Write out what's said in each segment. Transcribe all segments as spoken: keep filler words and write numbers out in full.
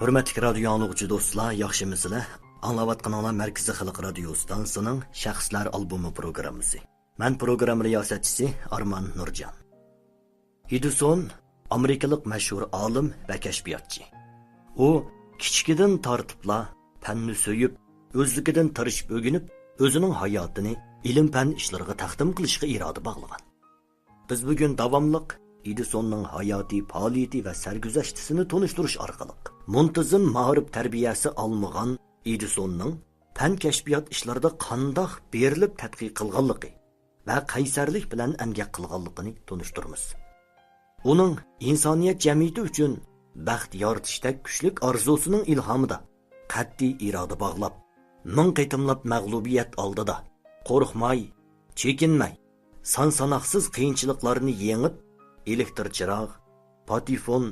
ھۆرمەتلىك رادىيو ئاڭلىغۇچى دوستلار، ياخشىمۇسىلەر؟ ئاڭلاۋاتقىنىڭلار مەركىزىي خەلق رادىيو ئىستانسىسىنىڭ شەخسلەر ئالبومى پروگراممىسى. مەن پروگرامما رىياسەتچىسى ئارمان نۇرجان. ئېدىسون ئامېرىكىلىق مەشھۇر ئالىم ۋە كەشپىياتچى. ئۇ كىچىكىدىن تارتىپلا پەننى سۆيۈپ، ئۆزلۈكىدىن تىرىشىپ ئۆگىنىپ، ئۆزىنىڭ ھاياتىنى ئىلىم-پەن ئىشلىرىغا تەقدىم قىلىشقا ئىرادە باغلىغان. بىز بۈگۈن داۋاملىق ئېدىسوننىڭ ھاياتىي پائالىيىتى ۋە سەرگۈزەشتىسىنى تونۇشتۇرۇش ئارقىلىق، مۇنتىزىم مائارىپ تەربىيەسى ئالمىغان ئېدىسوننىڭ پەن-كەشپىيات ئىشلىرىدا قانداق بېرىلىپ تەتقىق قىلغانلىقى ۋە قەيسەرلىك بىلەن ئەمگەك قىلغانلىقىنى تونۇشتۇرىمىز. ئۇنىڭ ئىنسانىيەت جەمئىيىتى ئۈچۈن بەخت يارىتىشتەك كۈچلۈك ئارزۇسىنىڭ ئىلھامىدا قەتئىي ئىرادە باغلاپ، مىڭ قېتىملاپ مەغلۇبىيەت ئالدىدا قورقماي، چېكىنمەي، سان-ساناقسىز قىيىنچىلىقلارنى يېڭىپ، ئېلېكتر چىراغ، پاتېفون،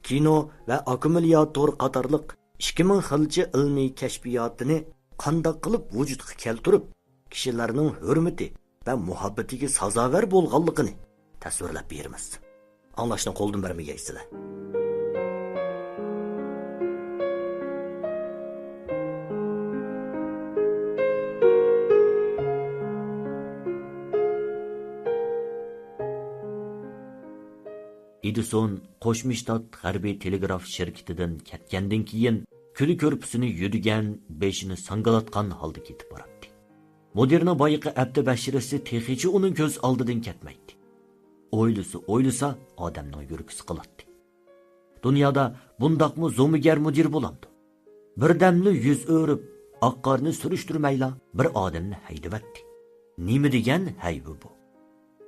كىنو ۋە ئاككۇمۇلياتور قاتارلىق ئىككى مىڭ خىلچە ئىلمىي كەشپىياتىنى قانداق قىلىپ ۋۇجۇدقا كەلتۈرۈپ، كىشىلەرنىڭ ھۆرمىتى ۋە مۇھەببىتىگە سازاۋەر بولغانلىقىنى تەسۋىرلەپ بېرىمىز. ئاڭلاشنى قولدىن بەرمىگەيسىلەر. ئېدىسون قوشما شتات غەربىي تېلېگراف شىركىتىدىن كەتكەندىن كېيىن، كۈلە كۆرپىسىنى يۈدۈگەن، بېشىنى ساڭگىلاتقان ھالدا كېتىپ باراتتى. مۇدىرنىڭ بايىقى ئەپتى بەشىرىسى تېخىچە ئۇنىڭ كۆز ئالدىدىن كەتمەيتتى. ئويلىسا ئويلىسا، ئادەمنىڭ يۈرىكى سىقىلاتتى. دۇنيادا بۇنداقمۇ زومىگەر مۇدىر بولامدۇ؟ بىردەملا يۈز ئۆرۈپ، ئاق قارنى سۈرۈشتۈرمەيلا بىر ئادەمنى ھەيدىۋەتتى. نېمە دېگەن ھەيۋە بۇ؟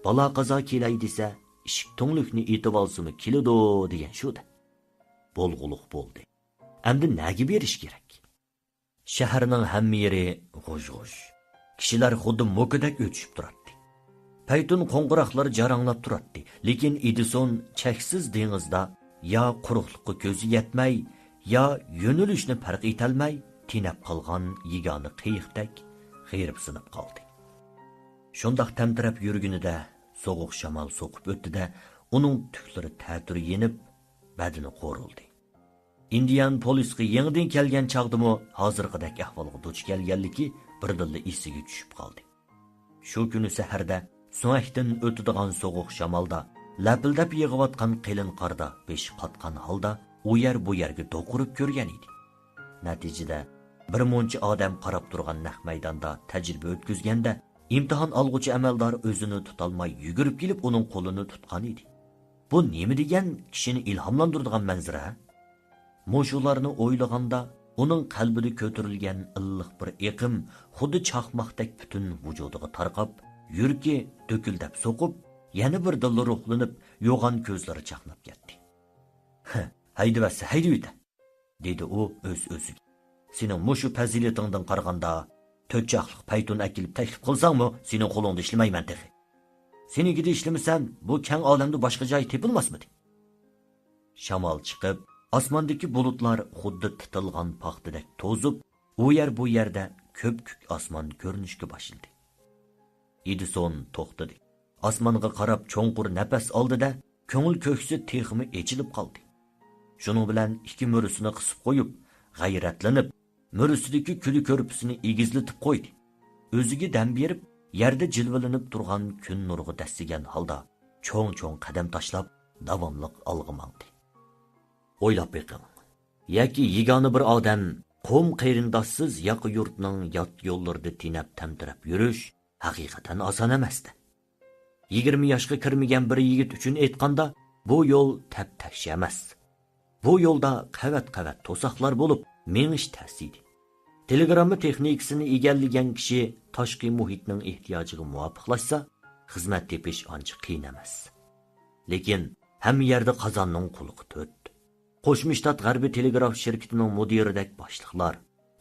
بالا قازا كېلەي دېسە، ئىشىك تۈڭلۈكنى ئېتىۋالسىمۇ كېلىدۇ دېگەن شۇ-دە. بولغۇلۇق بولدى. ئەمدى نەگە بېرىش كېرەك؟ شەھەرنىڭ ھەممە يېرى غۇژ-غۇژ. كىشىلەر خۇددى موكىدەك ئۆتۈشۈپ تۇراتتى. پەيتۇن قوڭغۇراقلىرى جاراڭلاپ تۇراتتى، لېكىن ئېدىسون چەكسىز دېڭىزدا يا قۇرۇقلۇققا كۆزى يەتمەي، يا يۆنىلىشنى پەرق ئېتەلمەي، تېنەپ قالغان يېگانە قېيىقتەك غېرىبسىنىپ قالدى. شۇنداق تەمتىرەپ يۈرگىنىدە سوغۇق شامال سوقۇپ ئۆتتى-دە، ئۇنىڭ تۈكلىرى تەتۈر يېنىپ، بەدىنى قورۇلدى. ئىندىيان پولىسقا يېڭىدىن كەلگەن چاغدىمۇ ھازىرقىدەك ئەھۋالغا دۇچ كەلگەنلىكى بىردىنلا ئېسىگە چۈشۈپ قالدى. شۇ كۈنى سەھەردە سۆڭەكتىن ئۆتىدىغان سوغۇق شامالدا، لەپىلدەپ يېغىۋاتقان قېلىن قاردا بېشى قاتقان ھالدا ئۇ يەر بۇ يەرگە دوقۇرۇپ كۆرگەن ئىدى. نەتىجىدە، بىر مۇنچە ئادەم قاراپ تۇرغان نەق مەيداندا تەجرىبە ئۆتكۈزگەندە، ئىمتىھان ئالغۇچى ئەمەلدار ئۆزىنى تۇتالماي يۈگۈرۈپ كېلىپ ئۇنىڭ قولىنى تۇتقان ئىدى. بۇ نېمە دېگەن كىشىنى ئىلھاملاندۇرىدىغان مەنزىرە؟ مۇشۇلارنى ئويلىغاندا، ئۇنىڭ قەلبىدە كۆتۈرۈلگەن ئىللىق بىر ئېقىم خۇددى چاقماقتەك پۈتۈن ۋۇجۇدىغا تارقاپ، يۈرىكى دۈكۈلدەپ سوقۇپ، يەنە بىردىنلا روھلىنىپ، يوغان كۆزلىرى چاقناپ كەتتى. ھە، ھەيدىۋەتسە ھەيدىۋېتە، دېدى ئۇ ئۆز-ئۆزىگە. سېنىڭ مۇشۇ پەزىلىتىڭدىن قارىغاندا، تۆت چاقلىق پەيتۇن ئەكېلىپ تەكلىپ قىلساڭمۇ، سېنىڭ قولۇڭدا ئىشلىمەيمەن تېخى. سېنىڭكىدە ئىشلىمىسەم، بۇ كەڭ ئالەمدە باشقا جاي تېپىلماسمىدى؟ شامال چىقىپ، ئاسماندىكى بۇلۇتلار خۇددى تىتىلغان پاختىدەك توزۇپ، ئۇ يەر بۇ يەردە كۆپكۆك ئاسمان كۆرۈنۈشكە باشلىدى. ئېدىسون توختىدى. ئاسمانغا قاراپ چوڭقۇر نەپەس ئالدى-دە، كۆڭۈل كۆكسى تېخىمۇ ئېچىلىپ قالدى. شۇنىڭ بىلەن ئىككى مۈرىسىنى قىسىپ قويۇپ، غەيرەتلىنىپ، مۈرىسىدىكى كۈلە كۆرپىسىنى ئېگىزلىتىپ قويدى. ئۆزىگە دەم بېرىپ، يەردە جىلۋىلىنىپ تۇرغان كۈن نۇرىغا دەسسىگەن ھالدا چوڭ-چوڭ قەدەم تاشلاپ، داۋاملىق ئالغا ماڭدى. ئويلاپ بېقىڭ، ياكى يېگانە بىر ئادەم قوم قېرىنداشسىز ياقا يۇرتنىڭ يات يوللىرىدا تېنەپ تەمتىرەپ يۈرۈش ھەقىقەتەن ئاسان ئەمەستە. يىگىرمە ياشقا كىرمىگەن بىر يىگىت ئۈچۈن ئېيتقاندا، بۇ يول تەپ-تەكشى ئەمەس. بۇ يولدا قەۋەت-قەۋەت توساقلار بولۇپ، مېڭىش تەس ئىدى. تېلېگرامما تېخنىكىسىنى ئىگىلىگەن كىشى تاشقى مۇھىتنىڭ ئېھتىياجىغا مۇۋاپىقلاشسا، خىزمەت تېپىش ئانچە قىيىن ئەمەس. لېكىن ھەممە يەردە قازاننىڭ قۇلىقى تۆت. قوشما شتات غەربىي تېلېگراف شىركىتىنىڭ مۇدىرىدەك باشلىقلار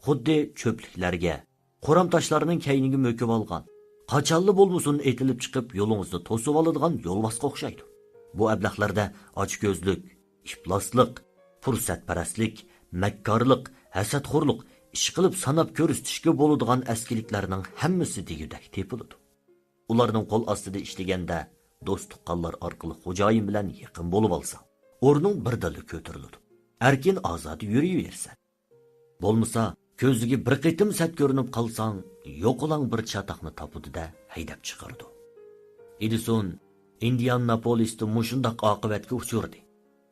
خۇددى چۆپلۈكلەرگە، قورام تاشلارنىڭ كەينىگە مۆكۈۋالغان، قاچانلا بولمىسۇن ئېتىلىپ چىقىپ يولىڭىزنى توسۇۋالىدىغان يولۋاسقا ئوخشايدۇ. بۇ ئەبلەخلەردە ئاچكۆزلۈك، ئىپلاسلىق، پۇرسەتپەرەسلىك، مەككارلىق، ھەسەتخورلۇق، ئىشقىلىپ ساناپ كۆرسىتىشكە بولىدىغان ئەسكىلىكلەرنىڭ ھەممىسى دېگۈدەك تېپىلىدۇ. ئۇلارنىڭ قول ئاستىدا ئىشلىگەندە، دوست-تۇغقانلار ئارقىلىق خوجايىن بىلەن يېقىن بولۇۋالساڭ، ئورنۇڭ بىردىنلا كۆتۈرۈلىدۇ. ئەركىن ئازادە يۈرۈۋېرىسەن. بولمىسا، كۆزىگە بىر قېتىم سەت كۆرۈنۈپ قالساڭ، يوقىلاڭ بىر چاتاقنى تاپىدۇ-دە، ھەيدەپ چىقىرىدۇ. ئېدىسون ئىندىياناپولىستا مۇشۇنداق ئاقىۋەتكە ئۇچرىدى.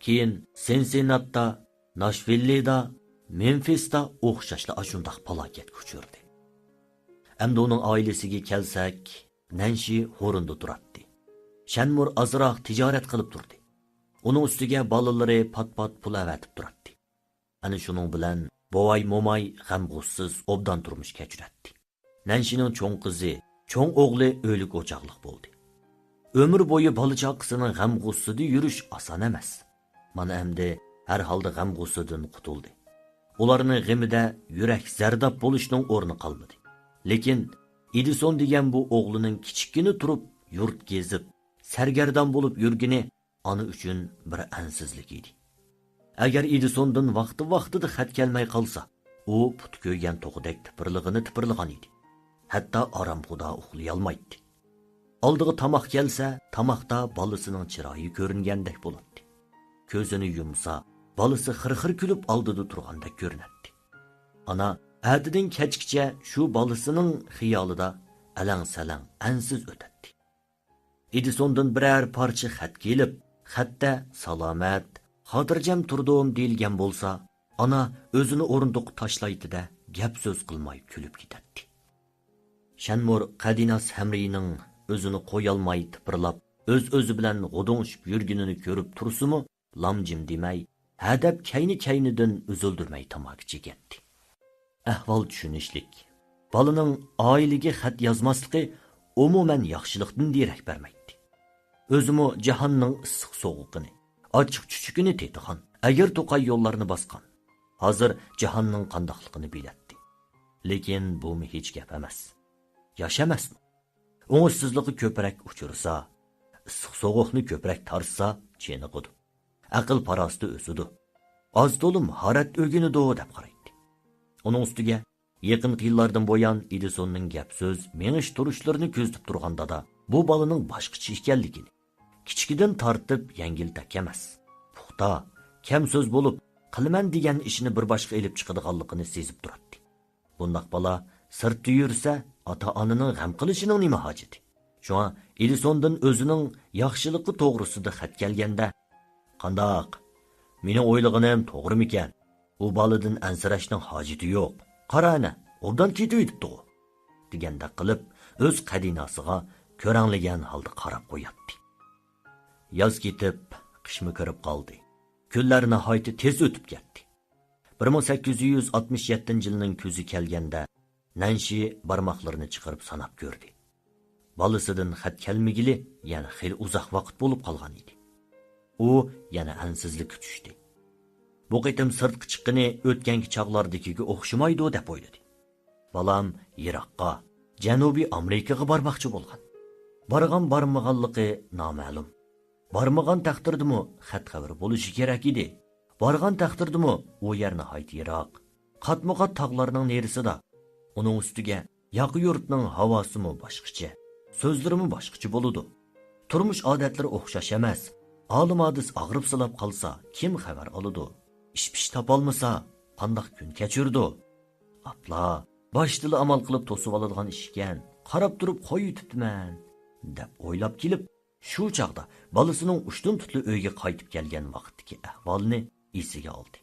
كېيىن سىنسىنناتتا، ناشۋىللىدا، مېمفىستا ئوخشاشلا ئاشۇنداق پالاكەتكە ئۇچرىدى. ئەمدى ئۇنىڭ ئائىلىسىگە كەلسەك، نەنشى ھورۇندا تۇراتتى. شەنمۇر ئازراق تىجارەت قىلىپ تۇردى. ئۇنىڭ ئۈستىگە بالىلىرى پات-پات پۇل ئەۋەتىپ تۇراتتى. ئەنە شۇنىڭ بىلەن بوۋاي-موماي غەم-غۇسسىز ئوبدان تۇرمۇش كەچۈرەتتى. نەنشىنىڭ چوڭ قىزى، چوڭ ئوغلى ئۆيلۈك-ئوچاقلىق بولدى. ئۆمۈر بويى بالا-چاقىسىنىڭ غەم-غۇسسىدە يۈرۈش ئاسان ئەمەس. مانا ئەمدى ھەر ھالدا غەم-غۇسسىدىن قۇتۇلدى. ئۇلارنىڭ غېمىدە يۈرەك زەرداب بولۇشنىڭ ئورنى قالمىدى. لېكىن ئېدىسون دېگەن بۇ ئوغلىنىڭ كىچىككىنە تۇرۇپ يۇرت گېزىپ، سەرگەردان بولۇپ يۈرگىنى ئانا ئۈچۈن بىر ئەنسىزلىك ئىدى. ئەگەر ئېدىسوندىن ۋاقتى-ۋاقتىدا خەت كەلمەي قالسا، ئۇ پۇتى كۆيگەن توخۇدەك تىپىرلىغىنى تىپىرلىغان ئىدى. ھەتتا ئارامخۇدا ئۇخلىيالمايتتى. ئالدىغا تاماق كەلسە، تاماقتا بالىسىنىڭ چىرايى كۆرۈنگەندەك بولاتتى. كۆزىنى يۇمسا، بالىسى خىر-خىر كۈلۈپ ئالدىدا تۇرغاندەك كۆرۈنەتتى. ئانا ئەتىدىن كەچكىچە شۇ بالىسىنىڭ خىيالىدا ئەلەڭ-سەلەڭ، ئەنسىز ئۆتەتتى. ئېدىسوندىن بىرەر پارچە خەت كېلىپ، خەتتە «سالامەت، خاتىرجەم تۇردۇم» دېيىلگەن بولسا، ئانا ئۆزىنى ئورۇندۇققا تاشلايتتى-دە، گەپ-سۆز قىلماي كۈلۈپ كېتەتتى. شەنمۇر قەدىناس ھەمرىينىڭ ئۆزىنى قويالماي تىپىرلاپ، ئۆز-ئۆزى بىلەن غۇدۇڭشىپ يۈرگىنىنى كۆرۈپ تۇرسىمۇ، لام-جىم دېمەي، ھەدەپ كەينى-كەينىدىن ئۈزۈلدۈرمەي تاماكا چېكەتتى. ئەھۋال چۈشىنىشلىك. بالىنىڭ ئائىلىگە خەت يازماسلىقى ئومۇمەن ياخشىلىقتىن دېرەك بەرمەيتتى. ئۆزىمۇ جاھاننىڭ ئىسسىق سوغۇقىنى، ئاچچىق چۈچۈكىنى تېتىغان، ئەگىر-توقاي يوللارنى باسقان. ھازىر جاھاننىڭ قانداقلىقىنى بىلەتتى. لېكىن بۇمۇ ھېچ گەپ ئەمەس. ياش ئەمەسمۇ؟ ئوڭۇشسىزلىققا كۆپرەك ئۇچرىسا، ئىسسىق سوغۇقنى كۆپرەك تارتسا، چېنىقىدۇ. ئەقىل-پاراسىتى ئۆسىدۇ. ئاز-تولا ماھارەت ئۆگىنىدۇ، دەپ قارايتتى. ئۇنىڭ ئۈستىگە، يېقىنقى يىللاردىن بۇيان ئېدىسوننىڭ گەپ-سۆز، مېڭىش-تۇرۇشلىرىنى كۆزىتىپ تۇرغاندا-دا، بۇ بالىنىڭ باشقىچە ئىكەنلىكىنى، كىچىكىدىن تارتىپ يەڭگىلتەك ئەمەس، پۇختا، كەم سۆز بولۇپ، قىلىمەن دېگەن ئىشىنى بىر باشقا ئېلىپ چىقىدىغانلىقىنى سېزىپ تۇراتتى. بۇنداق بالا سىرتتا يۈرسە، ئاتا-ئانىنىڭ غەم قىلىشىنىڭ نېمە ھاجىتى؟ شۇڭا ئېدىسوندىن ئۆزىنىڭ ياخشىلىقى توغرىسىدا خەت كەلگەندە، «قانداق؟ مېنىڭ ئويلىغىنىم توغرىمىكەن؟ ئۇ بالىدىن ئەنسىرەشنىڭ ھاجىتى يوق. قارا ئەنە، ئوبدان كېتىۋېتىپتىغۇ!» دېگەندەك قىلىپ، ئۆز قەدىناسىغا كۆرەڭلىگەن ھالدا قاراپ قوياتتى. ياز كېتىپ، قىشمۇ كىرىپ قالدى. كۈنلەر ناھايىتى تېز ئۆتۈپ كەتتى. بىر مىڭ سەككىز يۈز ئاتمىش يەتتىنچى يىلنىڭ كۈزى كەلگەندە، نەنشى بارماقلىرىنى چىقىرىپ ساناپ كۆردى. بالىسىدىن خەت كەلمىگىلى يەنە خېلى ئۇزاق ۋاقىت بولۇپ قالغان ئىدى. ئۇ يەنە ئەنسىزلىككە چۈشتى. بۇ قېتىم سىرتقا چىققىنى ئۆتكەنكى چاغلاردىكىگە ئوخشىمايدۇ، دەپ ئويلىدى. بالام يىراققا، جەنۇبىي ئامېرىكىغا بارماقچى بولغان. بارغان-بارمىغانلىقى نامەلۇم. بارمىغان تەقدىردىمۇ خەت-خەۋىرى بولۇشى كېرەك ئىدى. بارغان تەقدىردىمۇ ئۇ يەر ناھايىتى يىراق. قاتمۇقات تاغلارنىڭ نېرىسىدا. ئۇنىڭ ئۈستىگە ياقا يۇرتنىڭ ھاۋاسىمۇ باشقىچە، سۆزلىرىمۇ باشقىچە بولىدۇ. تۇرمۇش ئادەتلىرى ئوخشاش ئەمەس. ئالىم-ھادىس ئاغرىپ سىلاپ قالسا، كىم خەۋەر ئالىدۇ؟ ئىش-پىش تاپالمىسا، قانداق كۈن كەچۈرىدۇ؟ ئاپلا، باشتىلا ئامال قىلىپ توسۇۋالىدىغان ئىش ئىكەن، قاراپ تۇرۇپ قويۇۋېتىپتىمەن، دەپ ئويلاپ كېلىپ، شۇ چاغدا بالىسىنىڭ ئۇشتۇمتۇتلا ئۆيگە قايتىپ كەلگەن ۋاقىتتىكى ئەھۋالىنى ئېسىگە ئالدى.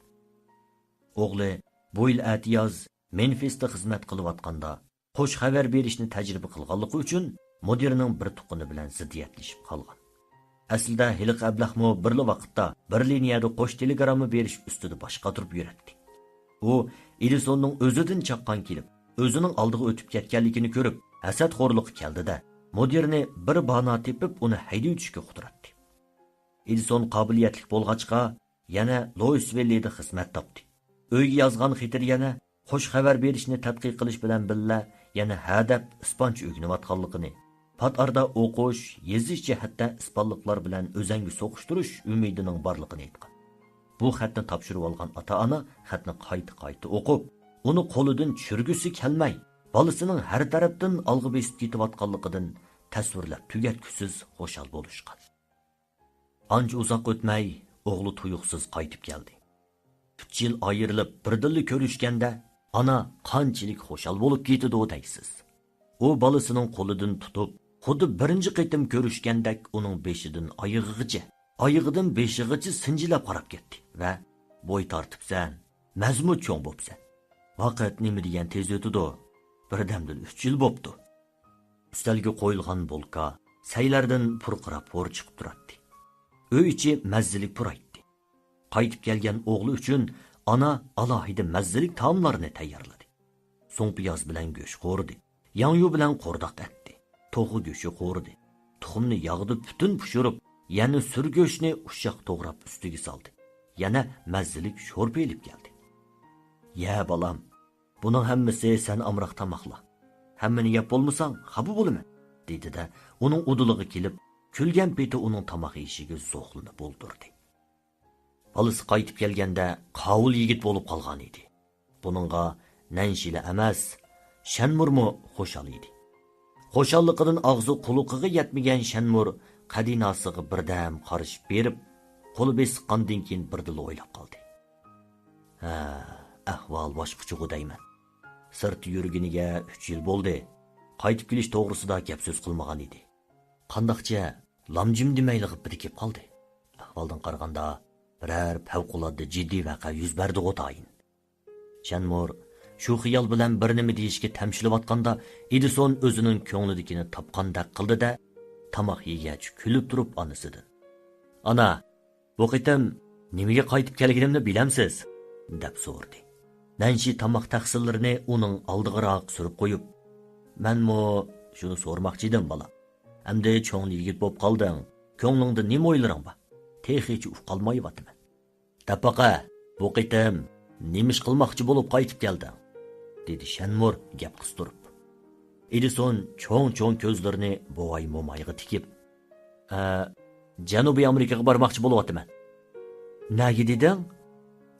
ئوغلى بۇ يىل ئەتىياز مېنفىستا خىزمەت قىلىۋاتقاندا، خوش خەۋەر بېرىشنى تەجرىبە قىلغانلىقى ئۈچۈن، مۇدىرنىڭ بىر تۇغقىنى بىلەن زىددىيەتلىشىپ قالغان. ئەسلىدە ھېلىقى ئەبلەخمۇ بىرلا ۋاقىتتا بىر لىنىيەدە قوش تېلېگرامما بېرىش ئۈستىدە باش قاتۇرۇپ يۈرەتتى. ئۇ ئېدىسوننىڭ ئۆزىدىن چاققان كېلىپ، ئۆزىنىڭ ئالدىغا ئۆتۈپ كەتكەنلىكىنى كۆرۈپ، ھەسەتخورلۇققا كەلدى-دە، مۇدىرنى بىر بانا تېپىپ، ئۇنى ھەيدىۋېتىشكە ئۇقتۇراتتى. ئېدىسون قابىلىيەتلىك بولغاچقا، يەنە لوئىسۋىللىدە خىزمەت تاپتى. ئۆيگە يازغان خېتىدە يەنە خوش خەۋەر بېرىشنى تەتقىق قىلىش بىلەن بىللە، يەنە ھەدەپ ئىسپانچە ئۆگىنىۋاتقانلىقىنى، پات ئارىدا ئوقۇش، يېزىش جەھەتتە ئىسپانلىقلار بىلەن ئۆزەڭگە سوقۇشتۇرۇش ئۈمىدىنىڭ بارلىقىنى ئېيتقان. بۇ خەتنى تاپشۇرۇۋالغان ئاتا-ئانا خەتنى قايتا-قايتا ئوقۇپ، ئۇنى قولىدىن چۈشۈرگۈسى كەلمەي، بالىسىنىڭ ھەر تەرەپتىن ئالغا بېسىپ كېتىۋاتقانلىقىدىن تەسۋىرلەپ تۈگەتكۈسىز خۇشال بولۇشقان. ئانچە ئۇزاق ئۆتمەي، ئوغلى تۇيۇقسىز قايتىپ كەلدى. ئۈچ يىل ئايرىلىپ بىردىنلا كۆرۈشكەندە، ئانا قانچىلىك خۇشال بولۇپ كېتىدۇ دەيسىز. ئۇ بالىسىنىڭ قولىدىن تۇتۇپ، خۇددى بىرىنچى قېتىم كۆرۈشكەندەك ئۇنىڭ بېشىدىن ئايىغىغىچە، ئايىغىدىن بېشىغىچە سىنچىلاپ قاراپ كەتتى ۋە، «بوي تارتىپسەن، مەزمۇت چوڭ بوپسەن. ۋاقىت نېمە دېگەن تېز ئۆتىدۇ، بىردەمدىلا ئۈچ يىل بوپتۇ.» ئۈستەلگە قويۇلغان بولكا سەيلەردىن پۇرقىراپ ھور چىقىپ تۇراتتى. ئۆي ئىچى مەززىلىك پۇرايتتى. قايتىپ كەلگەن ئوغلى ئۈچۈن ئانا ئالاھىدە مەززىلىك تائاملارنى تەييارلىدى. سۇڭپىياز بىلەن گۆش قورۇدى. ياڭيۇ بىلەن قورداق ئەتتى. توخۇ گۆشى قورۇدى. تۇخۇمنى ياغدا پۈتۈن پىشۇرۇپ، يەنە سۈر گۆشنى ئۇششاق توغراپ ئۈستىگە سالدى. يەنە مەززىلىك شورپا ئېلىپ كەلدى. «يە، بالام، بۇنىڭ ھەممىسى سەن ئامراق تاماقلار. ھەممىنى يەپ بولمىساڭ، خاپا بولىمەن.» دېدى-دە، ئۇنىڭ ئۇدۇلىغا كېلىپ، كۈلگەن پېتى ئۇنىڭ تاماق يېيىشىگە زوقلىنىپ ئولتۇردى. بالىسى قايتىپ كەلگەندە قاۋۇل يىگىت بولۇپ قالغان ئىدى. بۇنىڭغا نەنشىلا ئەمەس، شەنمۇرمۇ خۇشال ئىدى. خۇشاللىقىدىن ئاغزى قۇلىقىغا يەتمىگەن شەنمۇر قەدىناسىغا بىردەم قارىشىپ بېرىپ، قولى بېسىققاندىن كېيىن بىردىنلا ئويلاپ قالدى. «ھە، ئەھۋال باشقىچىغۇ دەيمەن. سىرتتا يۈرگىنىگە ئۈچ يىل بولدى. قايتىپ كېلىش توغرىسىدا گەپ سۆز قىلمىغان ئىدى. قانداقچە لامجىم دېمەيلا غىپپىدە كېلىپ قالدى. ئەھۋالدىن قارىغاندا، بىرەر پەۋقۇلئاددە جىددىي ۋەقە يۈز بەردىغۇ تايىن.» شەنمۇر شۇ خىيال بىلەن بىر نېمە دېيىشكە تەمشىلىۋاتقاندا، ئېدىسون ئۆزىنىڭ كۆڭلىدىكىنى تاپقاندەك قىلدى-دە، تاماق يېگەچ كۈلۈپ تۇرۇپ ئانىسىدىن، «ئانا، بۇ قېتىم نېمىگە قايتىپ كەلگىنىمنى بىلەمسىز؟» دەپ سورىدى. نەنشى تاماق تەخسىلىرىنى ئۇنىڭ ئالدىغىراق سۈرۈپ قويۇپ، «مەنمۇ شۇنى سورىماقچى ئىدىم، بالام. ئەمدى چوڭلا يىگىت بوپ قالدىڭ. كۆڭلۈڭدە نېمە ئويلىرىڭ بار؟ تېخىچە ئۇقالمايۋاتىمەن.» «دەپ باقە، بۇ قېتىم نېمە ئىش قىلماقچى بولۇپ قايتىپ كەلدىڭ؟» دېدى شەنمۇر گەپ قىستۇرۇپ. ئېدىسون چوڭ-چوڭ كۆزلىرىنى بوۋاي مومايغا تىكىپ، «ئە، جەنۇبىي ئامېرىكىغا بارماقچى بولۇۋاتىمەن.» «نەگە دېدىڭ؟»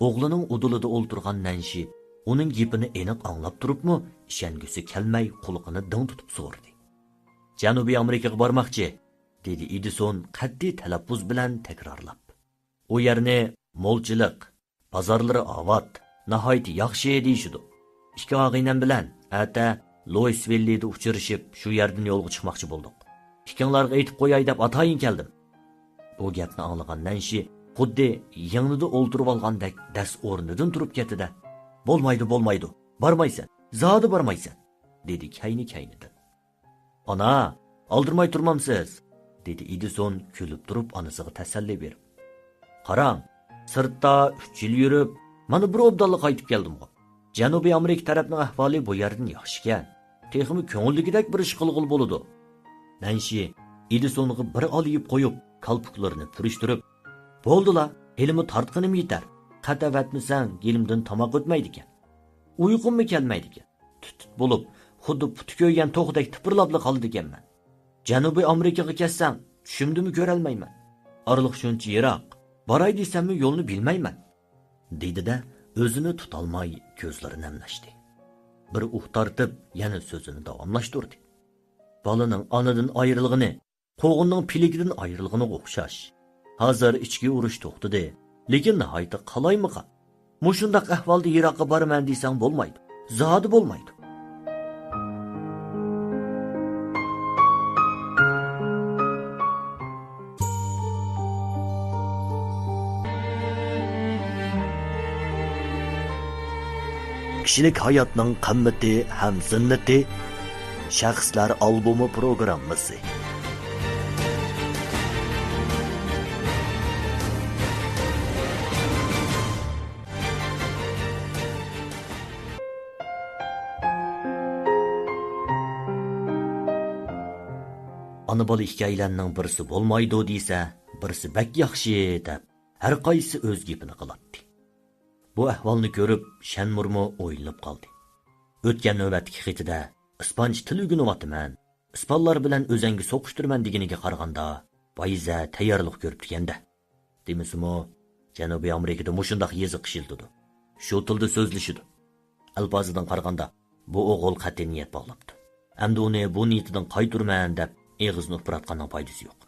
ئوغلىنىڭ ئۇدۇلىدا ئولتۇرغان نەنشى ئۇنىڭ گېپىنى ئېنىق ئاڭلاپ تۇرۇپمۇ ئىشەنگۈسى كەلمەي قۇلىقىنى دىڭ تۇتۇپ سورىدى. «جەنۇبىي ئامېرىكىغا بارماقچى.» دېدى ئېدىسون قەتئىي تەلەپپۇز بىلەن تەكرارلاپ. «ئۇ يەرنى مولچىلىق، بازارلىرى ئاۋات، ناھايىتى ياخشى دېيىشىدۇ. ئىككى ئاغىنەم بىلەن ئەتە لويىسۋىللىدا ئۇچرىشىپ، شۇ يەردىن يولغا چىقماقچى بولدۇق. ئىككىڭلارغا ئېيتىپ قوياي دەپ ئاتايىن كەلدىم.» بۇ گەپنى ئاڭلىغان نەنشى خۇددى يىڭنىدا ئولتۇرۇۋالغاندەك دەس ئورنىدىن تۇرۇپ كەتتى-دە، «بولمايدۇ، بولمايدۇ، بارمايسەن، زادى بارمايسەن.» دېدى كەينى-كەينىدىن. «ئانا، ئالدىرىماي تۇرمامسىز؟» دېدى ئېدىسون كۈلۈپ تۇرۇپ ئانىسىغا تەسەللى بېرىپ. «قاراڭ، سىرتتا ئۈچ يىل يۈرۈپ، مانا بىر ئوبدانلا قايتىپ كەلدىمغۇ. جەنۇبىي ئامېرىكا تەرەپنىڭ ئەھۋالى بۇ يەردىن ياخشىكەن. تېخىمۇ كۆڭۈلدىكىدەك بىر ئىش قىلغىلى بولىدۇ.» نەنشى ئېدىسونغا بىر ئالىيىپ قويۇپ، كالپۇكلىرىنى پۈرۈشتۈرۈپ، «بولدىلا، ھېلىمۇ تارتقىنىم يېتەر. قەت ئەۋەتمىسەڭ، گېلىمدىن تاماق ئۆتمەيدىكەن. ئۇيقۇممۇ كەلمەيدىكەن. تۈت-تۈت بولۇپ، خۇددى پۇتى كۆيگەن توخۇدەك تىپىرلاپلا قالىدىكەنمەن. جەنۇبىي ئامېرىكىغا كەتسەم، چۈشۈمدىمۇ كۆرەلمەيمەن. ئارىلىق شۇنچە يىراق، باراي دېسەممۇ يولنى بىلمەيمەن.» دېدى-دە، ئۆزىنى تۇتالماي كۆزلىرى نەملەشتى. بىر ئۇھ تارتىپ، يەنە سۆزىنى داۋاملاشتۇردى. «بالىنىڭ ئانىدىن ئايرىلغىنى قوغۇننىڭ پىلىكىدىن ئايرىلغىنىغا ئوخشاش. ھازىر ئىچكى ئۇرۇش توختىدى، لېكىن ناھايىتى قالايمىقان. مۇشۇنداق ئەھۋالدا يىراققا بارىمەن دېسەڭ بولمايدۇ، زادى بولمايدۇ.» كىشىلىك ھاياتنىڭ قىممىتى ھەم زىننىتى، شەخسلەر ئالبومى پروگراممىسى. ئانا-بالا ئىككىيلەننىڭ بىرسى بولمايدۇ دېسە، بىرسى بەك ياخشى دەپ، ھەر قايسىسى ئۆز گېپىنى قىلاتتى. بۇ ئەھۋالنى كۆرۈپ، شەنمۇرمۇ ئويلىنىپ قالدى. ئۆتكەن نۆۋەتتىكى خېتىدە «ئىسپانچە تىل ئۆگىنىۋاتىمەن، ئىسپانلار بىلەن ئۆزەڭگە سوقۇشتۇرىمەن» دېگىنىگە قارىغاندا، بايىزە تەييارلىق كۆرۈپتىكەن-دە. دېمىسىمۇ، جەنۇبىي ئامېرىكىدا مۇشۇنداق يېزىق ئىشلىتىدۇ. شۇ تىلدا سۆزلىشىدۇ. ئەلپازىدىن قارىغاندا، بۇ ئوغۇل قەتئىي نىيەت باغلاپتۇ. ئەمدى ئۇنى بۇ نىيىتىدىن قايتۇرىمەن دەپ ئېغىزىنى ئۇپراتقاننىڭ پايدىسى يوق.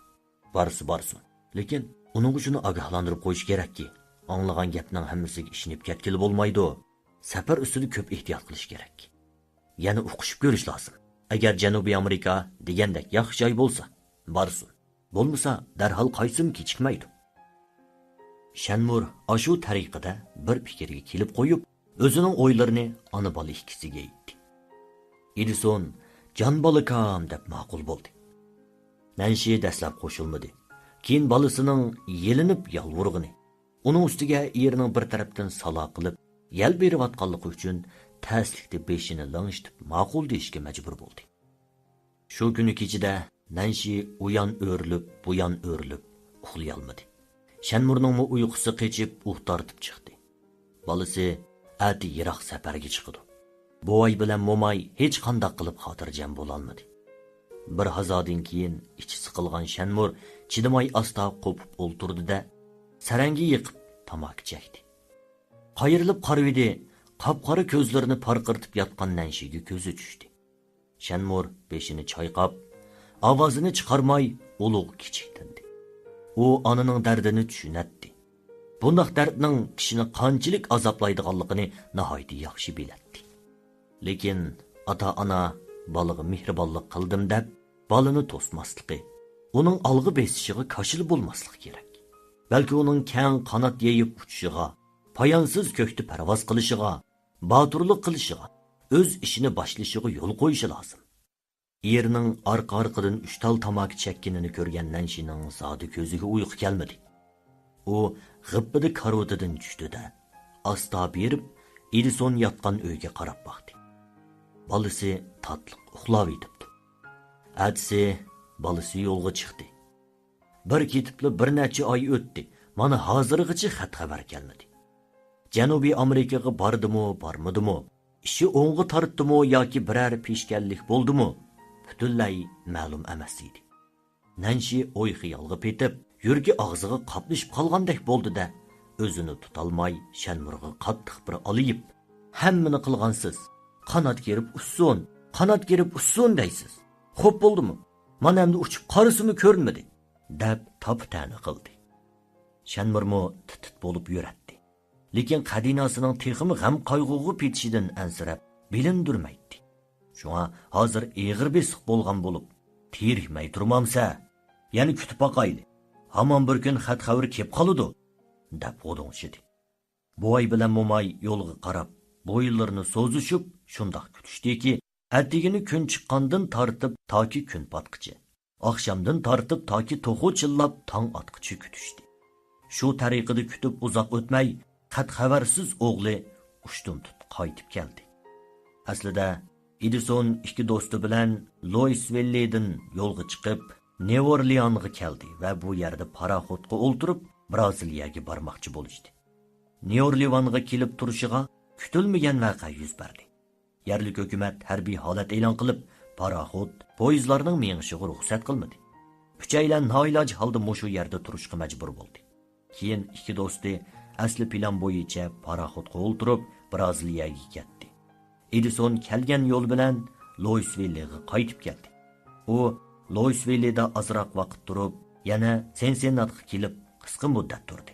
بارسا بارسۇن. لېكىن ئۇنىڭغا شۇنى ئاگاھلاندۇرۇپ قويۇش كېرەككى، ئاڭلىغان گەپنىڭ ھەممىسىگە ئىشىنىپ كەتكىلى بولمايدۇ. سەپەر ئۈستىدە كۆپ ئېھتىيات قىلىش كېرەك. يەنە ئۇقۇشۇپ كۆرۈش لازىم. ئەگەر جەنۇبىي ئامېرىكا دېگەندەك ياخشى جاي بولسا، بارسۇن. بولمىسا، دەرھال قايتسىمۇ كېچىكمەيدۇ. شەنمۇر ئاشۇ تەرىقىدە بىر پىكىرگە كېلىپ قويۇپ، ئۆزىنىڭ ئويلىرىنى ئانا-بالا ئىككىسىگە ئېيتتى. ئېدىسون، «جان بالىكام» دەپ ماقۇل بولدى. نەنشى دەسلەپ قوشۇلمىدى. كېيىن بالىسىنىڭ يېلىنىپ يالۋۇرغىنى، ئۇنىڭ ئۈستىگە ئېرىنىڭ بىر تەرەپتىن سالا قىلىپ يەل بېرىۋاتقانلىقى ئۈچۈن تەسلىكتە بېشىنى لىڭشىتىپ ماقۇل دېيىشكە مەجبۇر بولدى. شۇ كۈنى كېچىدە نەنشى ئۇيان ئۆرۈلۈپ، بۇيان ئۆرۈلۈپ ئۇخلىيالمىدى. شەنمۇرنىڭمۇ ئۇيقۇسى قېچىپ ئۇھ تارتىپ چىقتى. بالىسى ئەتە يىراق سەپەرگە چىقىدۇ. بوۋاي بىلەن موماي ھېچقانداق قىلىپ خاتىرجەم بولالمىدى. بىر ھازادىن كېيىن ئىچى سىقىلغان شەنمۇر چىدىماي ئاستا قوپۇپ ئولتۇردى-دە، سەرەڭگە يېقىپ تاماكا چەكتى. قايرىلىپ قارىۋىدى، قاپقارا كۆزلىرىنى پارقىرىتىپ ياتقان نەنشىگە كۆزى چۈشتى. شەنمۇر بېشىنى چايقاپ، ئاۋازىنى چىقارماي ئۇلۇغ كىچىك تىندى. ئۇ ئانىنىڭ دەردىنى چۈشىنەتتى. بۇنداق دەردنىڭ كىشىنى قانچىلىك ئازابلايدىغانلىقىنى ناھايىتى ياخشى بىلەتتى. لېكىن ئاتا-ئانا بالىغا مېھرىبانلىق قىلدىم دەپ، بالىنى توسماسلىقى، ئۇنىڭ ئالغا بېسىشىغا كاشىلا بولماسلىقى كېرەك. بەلكى ئۇنىڭ كەڭ قانات يېيىپ ئۇچۇشىغا، پايانسىز كۆكتە پەرۋاز قىلىشىغا، باتۇرلۇق قىلىشىغا، ئۆز ئىشىنى باشلىشىغا يول قويۇشى لازىم. ئېرىنىڭ ئارقا-ئارقىدىن ئۈچ تال تاماكا چەككىنىنى كۆرگەن نەنشىنىڭ زادى كۆزىگە ئۇيقۇ كەلمىدى. ئۇ غىپپىدە كارىۋىتىدىن چۈشتى-دە، ئاستا بېرىپ ئېدىسون ياتقان ئۆيگە قاراپ باقتى. بالىسى تاتلىق ئۇخلاۋېتىپتۇ. ئەتىسى بالىسى يولغا چىقتى. بىر كېتىپلا بىر نەچچە ئاي ئۆتتى، مانا ھازىرغىچە خەت-خەۋەر كەلمىدى. جەنۇبىي ئامېرىكىغا باردىمۇ، بارمىدىمۇ، ئىشى ئوڭغا تارتتىمۇ ياكى بىرەر پېشكەللىك بولدىمۇ، پۈتۈنلەي مەلۇم ئەمەس ئىدى. نەنشى ئوي-خىيالغا پېتىپ، يۈرىكى ئاغزىغا قاپلىشىپ قالغاندەك بولدى-دە، ئۆزىنى تۇتالماي شەنمۇرغا قاتتىق بىر ئالىيىپ، «ھەممىنى قىلغانسىز، قانات كېرىپ ئۇچسۇن، قانات كېرىپ ئۇچسۇن دەيسىز. خوپ بولدىمۇ؟ مانا ئەمدى ئۇچۇپ قارىسىمۇ كۆرۈنمىدى» دەپ تاپا-تەنە قىلدى. شەنمۇرمۇ تىت-تىت بولۇپ يۈرەتتى. لېكىن قەدىناسىنىڭ تېخىمۇ غەم-قايغۇغا پېتىشىدىن ئەنسىرەپ، بىلىندۈرمەيتتى. شۇڭا ھازىر ئېغىر بېسىق بولغان بولۇپ، «تېرىكمەي تۇرمامسە؟ يەنە كۈتۈپ باقايلى. ھامان بىر كۈن خەت-خەۋىرى كېلىپ قالىدۇ» دەپ غودۇڭشىدى. بوۋاي بىلەن موماي يولغا قاراپ بويۇنلىرىنى سوزۇشۇپ، شۇنداق كۈتۈشتىكى، ئەتىگىنى كۈن چىققاندىن تارتىپ تاكى كۈن پاتقىچە، ئاخشامدىن تارتىپ تاكى توخۇ چىللاپ تاڭ ئاتقىچە كۈتۈشتى. شۇ تەرىقىدە كۈتۈپ ئۇزاق ئۆتمەي، خەت-خەۋەرسىز ئوغلى ئۇشتۇمتۇت قايتىپ كەلدى. ئەسلىدە ئېدىسون ئىككى دوستى بىلەن لويىسۋىللىدىن يولغا چىقىپ، نيۇ ئورلېئانغا كەلدى ۋە بۇ يەردە پاراخوتقا ئولتۇرۇپ، برازىلىيەگە بارماقچى بولۇشتى. نيۇ ئورلېئانغا كېلىپ تۇرۇشىغا كۈتۈلمىگەن ۋەقە يۈز بەردى. يەرلىك ھۆكۈمەت ھەربىي ھالەت ئېلان قىلىپ، پاراخوت، پويىزلارنىڭ مېڭىشىغا رۇخسەت قىلمىدى. ئۈچەيلەن نائىلاج ھالدا مۇشۇ يەردە تۇرۇشقا مەجبۇر بولدى. كېيىن ئىككى دوستى ئەسلى پىلان بويىچە پاراخوتقا ئولتۇرۇپ، برازىلىيەگە كەتتى. ئېدىسون كەلگەن يول بىلەن لويىسۋىللىغا قايتىپ كەلدى. ئۇ لويىسۋىللىدا ئازراق ۋاقىت تۇرۇپ، يەنە سېنسېناتقا كېلىپ، قىسقا مۇددەت تۇردى.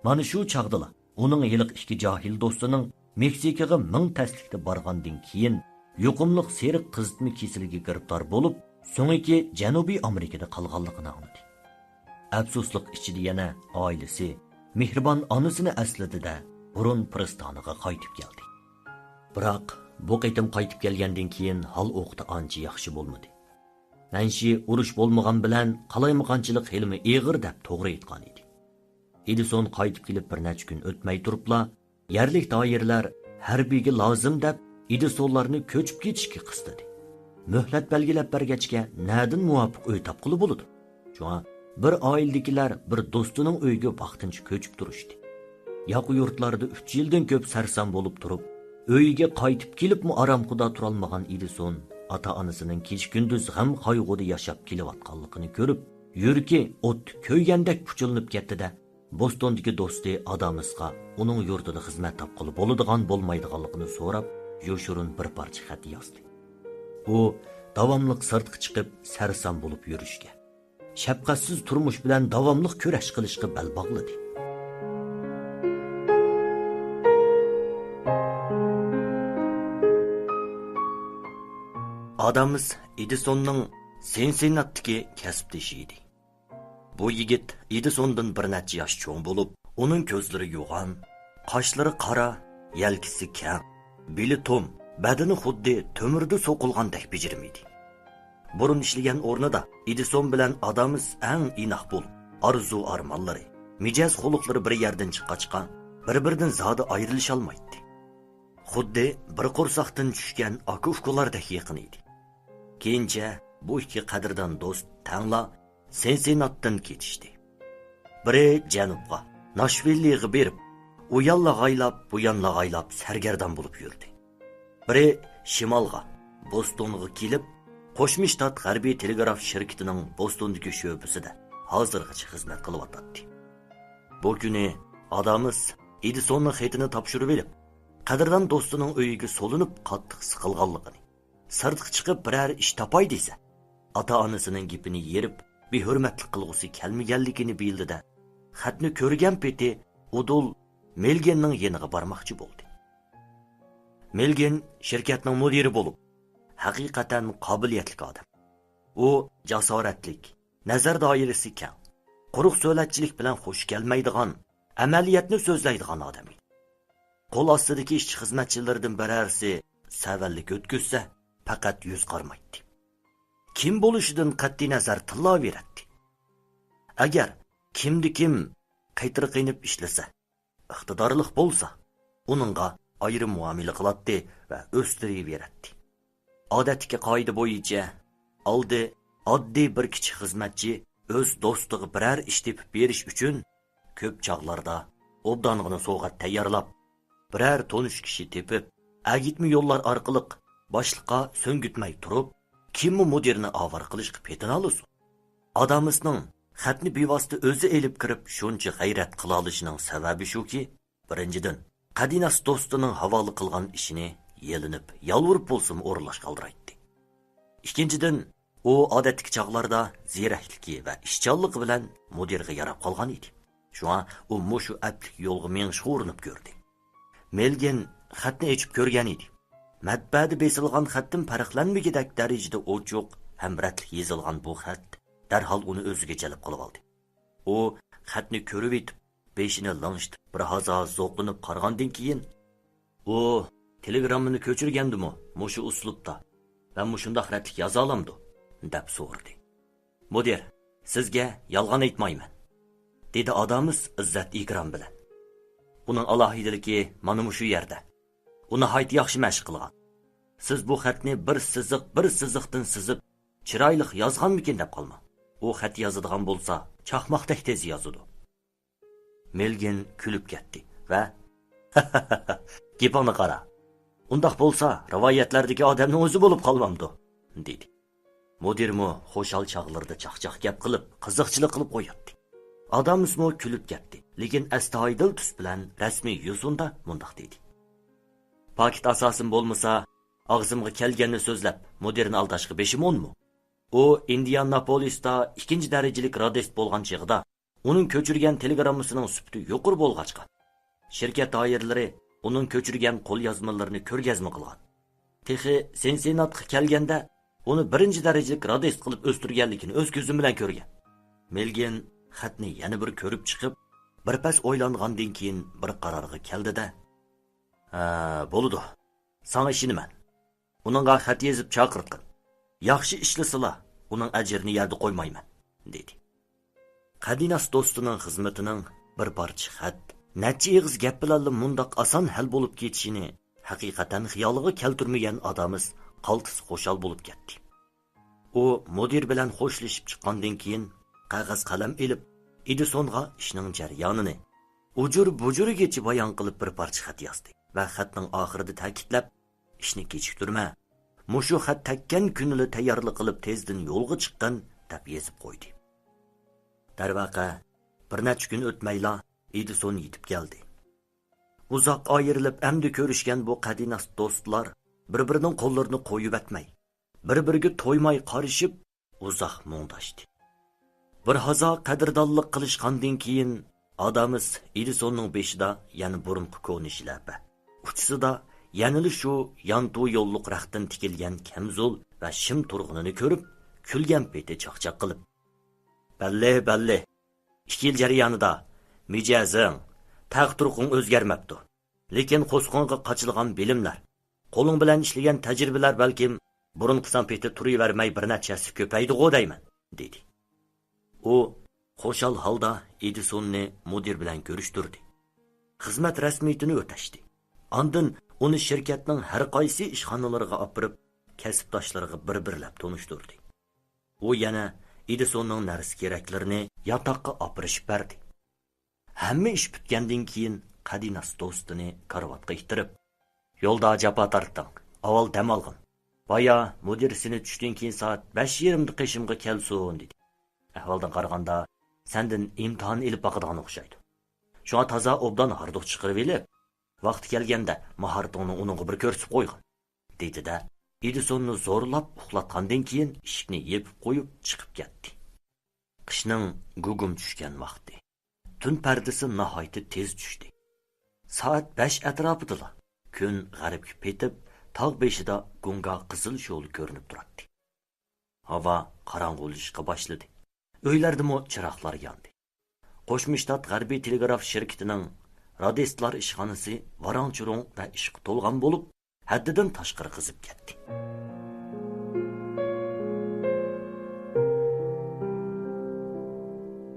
مانا شۇ چاغدىلا ئۇنىڭ ھېلىقى ئىككى جاھىل دوستىنىڭ مېكسىكىغا مىڭ تەسلىكتە بارغاندىن كېيىن يۇقۇملۇق سېرىق قىزىتما كېسىلىگە گىرىپتار بولۇپ، سۆڭىكى جەنۇبىي ئامېرىكىدا قالغانلىقىنى ئاڭلىدى. ئەپسۇسلۇق ئىچىدە يەنە ئائىلىسى، مېھرىبان ئانىسىنى ئەسلىدى-دە، بۇرۇن پىرىستانىغا قايتىپ كەلدى. بىراق، بۇ قېتىم قايتىپ كەلگەندىن كېيىن ھال-ئوقىتى ئانچە ياخشى بولمىدى. نەنشى ئۇرۇش بولمىغان بىلەن قالايمىقانچىلىق ھېلىمۇ ئېغىر دەپ توغرا ئېيتقان ئىدى. ئېدىسون قايتىپ كېلىپ بىر نەچچە كۈن ئۆتمەي تۇرۇپلا، يەرلىك دائىرىلەر ھەربىيگە لازىم دەپ، ئېدىسونلارنى كۆچۈپ كېتىشكە قىستىدى. مۆھلەت بەلگىلەپ بەرگەچكە، نەدىن مۇۋاپىق ئۆي تاپقىلى بولىدۇ؟ شۇڭا بىر ئائىلىدىكىلەر بىر دوستىنىڭ ئۆيىگە ۋاقتىنچە كۆچۈپ تۇرۇشتى. ياقا يۇرتلاردا ئۈچ يىلدىن كۆپ سەرسان بولۇپ تۇرۇپ، ئۆيىگە قايتىپ كېلىپمۇ ئارامخۇدا تۇرالمىغان ئېدىسون ئاتا-ئانىسىنىڭ كېچە-كۈندۈز غەم-قايغۇدا ياشاپ كېلىۋاتقانلىقىنى كۆرۈپ، يۈرىكى ئوتتا كۆيگەندەك پۇچۇلىنىپ كەتتى-دە، بوستوندىكى دوستى ئادامسقا ئۇنىڭ يۇرتىدا خىزمەت تاپقىلى بولىدىغان بولمايدىغانلىقىنى سوراپ، يوشۇرۇن بىر پارچە خەت يازدى. ئۇ داۋاملىق سىرتقا چىقىپ، سەرسان بولۇپ يۈرۈشكە، شەپقەتسىز تۇرمۇش بىلەن داۋاملىق كۈرەش قىلىشقا بەل باغلىدى. ئادامس ئېدىسوننىڭ سىنسىناتتىكى كەسىپدىشى ئىدى. بۇ يىگىت ئېدىسوندىن بىر نەچچە ياش چوڭ بولۇپ، ئۇنىڭ كۆزلىرى يوغان، قاشلىرى قارا، يەلكىسى كەڭ، بېلى توم، بەدىنى خۇددى تۆمۈردە سوقۇلغاندەك بېجىرىم ئىدى. بۇرۇن ئىشلىگەن ئورنىدا ئېدىسون بىلەن ئادامس ئەڭ ئىناق بولۇپ، ئارزۇ-ئارمانلىرى، مىجەز-خۇلقلىرى بىر يەردىن چىققاچقا، بىر-بىرىدىن زادى ئايرىلىشالمايتتى. خۇددى بىر قورساقتىن چۈشكەن ئاكا-ئۇكىلاردەك يېقىن ئىدى. كېيىنچە بۇ ئىككى قەدىردان دوست تەڭلا سىنسىناتتىن كېتىشتى. بىرى جەنۇبقا، ناشۋىللىغا بېرىپ، ئۇ يانلا غايلاپ، بۇ يانلا غايلاپ سەرگەردان بولۇپ يۈردى. بىرى شىمالغا، بوستونغا كېلىپ، قوشما شتات غەربىي تېلېگراف شىركىتىنىڭ بوستوندىكى شۆبىسىدە ھازىرغىچە خىزمەت قىلىۋاتاتتى. بۇ كۈنى ئادامس ئېدىسوننىڭ خېتىنى تاپشۇرۇۋېلىپ، قەدىردان دوستىنىڭ ئۆيىگە سولىنىپ قاتتىق سىقىلغانلىقىنى، سىرتقا چىقىپ بىرەر ئىش تاپاي دېسە، ئاتا-ئانىسىنىڭ گېپىنى يېرىپ، بىھۆرمەتلىك قىلغۇسى كەلمىگەنلىكىنى بىلدى-دە، خەتنى كۆرگەن پېتى ئۇدۇل مېلگىننىڭ يېنىغا بارماقچى بولدى. مېلگىن شىركەتنىڭ مۇدىرى بولۇپ، ھەقىقەتەن قابىلىيەتلىك ئادەم. ئۇ جاسارەتلىك، نەزەر دائىرىسى كەڭ، قۇرۇق سۆلەتچىلىك بىلەن خۇش كەلمەيدىغان، ئەمەلىيەتنى سۆزلەيدىغان ئادەم ئىدى. قول ئاستىدىكى ئىشچى-خىزمەتچىلىرىدىن بىرەرسى سەۋەنلىك ئۆتكۈزسە، پەقەت يۈز قارىمايتتى. كىم بولۇشىدىن قەتئىينەزەر تىللاۋېرەتتى. ئەگەر كىمدە كىم قېتىرقىنىپ ئىشلىسە، ئىقتىدارلىق بولسا، ئۇنىڭغا ئايرىم مۇئامىلە قىلاتتى ۋە ئۆستۈرۈۋېرەتتى. ئادەتتىكى قائىدە بويىچە، ئالدى ئاددىي بىر كىچىك خىزمەتچى ئۆز دوستىغا بىرەر ئىش تېپىپ بېرىش ئۈچۈن، كۆپ چاغلاردا ئوبدانغىنا سوۋغات تەييارلاپ، بىرەر تونۇش كىشى تېپىپ، ئەگىتمە يوللار ئارقىلىق باشلىققا سۆڭگۈتمەي تۇرۇپ، كىممۇ مۇدىرنى ئاۋارە قىلىشقا پېتىنالىسۇن؟ ئادامسنىڭ خەتنى بىۋاسىتە ئۆزى ئېلىپ كىرىپ شۇنچە غەيرەت قىلالىشىنىڭ سەۋەبى شۇكى، بىرىنچىدىن، قەدىناس دوستىنىڭ ھاۋالە قىلغان ئىشىنى يېلىنىپ، يالۋۇرۇپ بولسىمۇ ئورۇنلاشقا ئالدىرايتتى. ئىككىنچىدىن، ئۇ ئادەتتىكى چاغلاردا زېرەكلىكى ۋە ئىشچانلىقى بىلەن مۇدىرغا ياراپ قالغان ئىدى. شۇڭا ئۇ مۇشۇ ئەپلىك يولغا مېڭىشقا ئۇرۇنۇپ كۆردى. مېلگىن خەتنى ئېچىپ كۆرگەن ئىدى. مەتبەئەدە بېسىلغان خەتتىن پەرقلەنمىگۈدەك دەرىجىدە ئوچۇق ھەم رەتلىك يېزىلغان بۇ خەت دەرھال ئۇنى ئۆزىگە جەلپ قىلىۋالدى. ئۇ خەتنى كۆرۈۋېتىپ، بېشىنى لىڭشىتىپ، بىر ھازا زوقلىنىپ قارىغاندىن كېيىن، «ئۇ تېلېگراممىنى كۆچۈرگەندىمۇ مۇشۇ ئۇسلۇبتا ۋە مۇشۇنداق رەتلىك يازالامدۇ؟» دەپ سورىدى. «مۇدىر، سىزگە يالغان ئېيتمايمەن»، دېدى ئادامس ئىززەت-ئىكرام بىلەن. «ئۇنىڭ ئالاھىدىلىكى مانا مۇشۇ يەردە. ئۇ ناھايىتى ياخشى مەشىق قىلغان. سىز بۇ خەتنى بىر سىزىق، بىر سىزىقتىن سىزىپ، چىرايلىق يازغانمىكىن دەپ قالماڭ. ئۇ خەت يازىدىغان بولسا، چاقماقتەك تېز يازىدۇ.» مېلگىن كۈلۈپ كەتتى ۋە، «گېپىڭنى قارا. ئۇنداق بولسا، رىۋايەتلەردىكى ئادەمنىڭ ئۆزى بولۇپ قالمامدۇ؟» دېدى. مۇدىرمۇ خۇشال چاغلىرىدا چاقچاق گەپ قىلىپ، قىزىقچىلىق قىلىپ قوياتتى. ئادامسمۇ كۈلۈپ كەتتى، لېكىن ئەستايىدىل تۈس بىلەن رەسمىي يوسۇندا مۇنداق دېدى: «پاكىت ئاساسىم بولمىسا، ئاغزىمغا كەلگەننى سۆزلەپ، مۇدىرنى ئالداشقا بېشىم ئونمۇ؟ ئۇ ئىندىياناپولىستا ئىككىنچى دەرىجىلىك رادىست بولغان چېغىدا، ئۇنىڭ كۆچۈرگەن تېلېگراممىسىنىڭ سۈپىتى يۇقىرى بولغاچقا، شىركەت دائىرىلىرى ئۇنىڭ كۆچۈرگەن قوليازمىلىرىنى كۆرگەزمە قىلغان. تېخى سىنسىناتقا كەلگەندە، ئۇنى بىرىنچى دەرىجىلىك رادىست قىلىپ ئۆستۈرگەنلىكىنى ئۆز كۆزۈم بىلەن كۆرگەن.» مېلگىن خەتنى يەنە بىر كۆرۈپ چىقىپ، بىر پەس ئويلانغاندىن كېيىن بىر قارارغا كەلدى-دە، «ھە، بولىدۇ. ساڭا ئىشىنىمەن. ئۇنىڭغا خەت يېزىپ چاقىرتقىن. ياخشى ئىشلىسىلا، ئۇنىڭ ئەجرىنى يەردە قويمايمەن»، دېدى. قەدىناس دوستىنىڭ خىزمىتىنىڭ بىر پارچە خەت، نەچچە ئېغىز گەپ بىلەنلا مۇنداق ئاسان ھەل بولۇپ كېتىشىنى ھەقىقەتەن خىيالىغا كەلتۈرمىگەن ئادامس قالتىس خۇشال بولۇپ كەتتى. ئۇ مۇدىر بىلەن خوشلىشىپ چىققاندىن كېيىن، قەغەز قەلەم ئېلىپ، ئېدىسونغا ئىشنىڭ جەريانىنى ئۇجۇر-بۇجۇرىگىچە بايان قىلىپ بىر پارچە خەت يازدى ۋە خەتنىڭ ئاخىرىدا تەكىتلەپ، «ئىشنى كېچىكتۈرمە، مۇشۇ خەت تەگكەن كۈنىلا تەييارلىق قىلىپ تېزدىن يولغا چىققىن» دەپ يېزىپ قويدى. دەرۋەقە، بىر نەچچە كۈن ئۆتمەيلا ئېدىسون يېتىپ كەلدى. ئۇزاق ئايرىلىپ ئەمدى كۆرۈشكەن بۇ قەدىناس دوستلار بىر-بىرىنىڭ قوللىرىنى قويۇۋەتمەي، بىر-بىرىگە تويماي قارىشىپ، ئۇزاق مۇڭداشتى. بىر ھازا قەدىردانلىق قىلىشقاندىن كېيىن، ئادامس ئېدىسوننىڭ بېشىدا يەنە بۇرۇنقى كونا شىلەپە، ئۇچىسىدا يەنىلا شۇ يانتۇ يوللۇق رەختتىن تىكىلگەن كەمزۇل ۋە شىم تۇرغىنىنى كۆرۈپ، كۈلگەن پېتى چاقچاق قىلىپ، بەللى، بەللى، ئىككى يىل جەريانىدا مىجەزىڭ، تەق تۇرقۇڭ ئۆزگەرمەپتۇ. لېكىن قورسىقىڭغا قاچىلىغان بىلىملەر، قولۇڭ بىلەن ئىشلىگەن تەجرىبىلەر بەلكىم بۇرۇنقىسان پېتى تۇرۇۋەرمەي بىر نەچچە ھەسسە كۆپەيدىغۇ دەيمەن، دېدى. ئۇ خۇشال ھالدا ئېدىسوننى مۇدىر بىلەن كۆرۈشتۈردى. خىزمەت رەسمىيىتىنى ئۆتەشتى. ئاندىن ئۇنى شىركەتنىڭ ھەر قايسى ئىشخانىلىرىغا ئاپىرىپ، كەسىپداشلىرىغا بىر-بىرلەپ تونۇشتۇردى. ئۇ يەنە ئېدىسوننىڭ نەرسە-كېرەكلىرىنى ياتاققا ئاپىرىشىپ بەردى. ھەممە ئىش پۈتكەندىن كېيىن قەدىناس دوستىنى كارىۋاتقا ئىتتىرىپ، يولدا جاپا تارتتىڭ، ئاۋۋال دەم ئالغىن. بايا مۇدىر سېنى چۈشتىن كېيىن سائەت بەش يېرىمدا قېشىمغا كەلسۇن، دېدى. ئەھۋالدىن قارىغاندا، سەندىن ئىمتىھان ئېلىپ باقىدىغان ئوخشايدۇ. شۇڭا تازا ئوبدان ھاردۇق چىقىرىۋېلىپ، ۋاقتى كەلگەندە ماھارىتىڭنى ئۇنىڭغا بىر كۆرسىتىپ قويغىن، دېدى-دە، ئېدىسوننى زورلاپ ئۇخلاتقاندىن كېيىن ئىشىكنى يېپىپ قويۇپ چىقىپ كەتتى. قىشنىڭ گۇگۇم چۈشكەن ۋاقتى. تۈن پەردىسى ناھايىتى تېز چۈشتى. سائەت بەش ئەتراپىدىلا كۈن غەربكە پېتىپ، تاغ بېشىدا گۇڭگا قىزىل شولە كۆرۈنۈپ تۇراتتى. ھاۋا قاراڭغۇلىشىشقا باشلىدى. ئۆيلەردىمۇ چىراغلار ياندى. قوشما شتات غەربىي تېلېگراف شىركىتىنىڭ رادىستلار ئىشخانىسى ۋاراڭ-چۇرۇڭ ۋە ئىشقا تولغان بولۇپ، ھەددىدىن تاشقىرى قىزىپ كەتتى.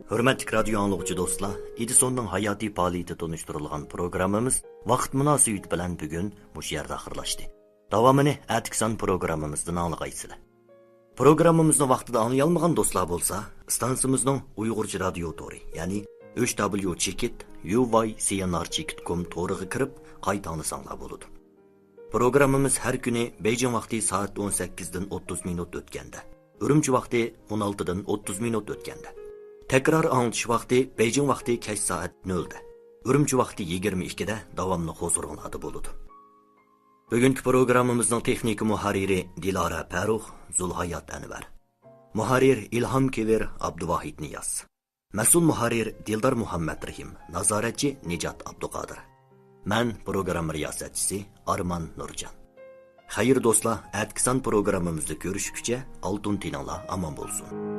ھۆرمەتلىك رادىيو ئاڭلىغۇچى دوستلار، ئېدىسوننىڭ ھاياتىي پائالىيىتى تونۇشتۇرۇلغان پروگراممىمىز ۋاقىت مۇناسىۋىتى بىلەن بۈگۈن مۇشۇ يەردە ئاخىرلاشتى. داۋامىنى ئەتىكى سان پروگراممىمىزدىن ئاڭلىغايسىلەر. پروگراممىمىزنى ۋاقتىدا ئاڭلىيالمىغان دوستلار بولسا، ئىستانسىمىزنىڭ ئۇيغۇرچە رادىيو تورى، يەنى ئۈچ دابليۇ چېكىت يۇ ۋاي سى ئېن ئار چېكىت كوم تورىغا كىرىپ قايتا ئاڭلىساڭلار بولىدۇ. پروگراممىمىز ھەر كۈنى بېيجىڭ ۋاقتى سائەت ئون سەككىزدىن ئوتتۇز مىنۇت ئۆتكەندە، ئۈرۈمچى ۋاقتى ئون ئالتىدىن ئوتتۇز مىنۇت ئۆتكەندە، تەكرار ئاڭلىتىش ۋاقتى بېيجىڭ ۋاقتى كەچ سائەت نۆلدە، ئۈرۈمچى ۋاقتى يىگىرمە ئىككىدە داۋاملىق ھۇزۇرۇڭلاردا بولىدۇ. بۈگۈنكى پروگراممىمىزنىڭ تېخنىكا مۇھەررىرى دىلارا پەرۇخ، زۇلھايات ئەنۋەر. مۇھەررىر ئىلھام كېۋىر، ئابدۇۋاھىت نىياز. مەسئۇل مۇھەررىر دىلدار مۇھەممەترېھىم، نازارەتچى نىجات ئابدۇقادىر. مەن پروگرامما رىياسەتچىسى ئارمان نۇرجان. خەير دوستلار، ئەتىكى سان پروگراممىمىزدا كۆرۈشكۈچە ئالتۇن تېنىڭلار ئامان بولسۇن.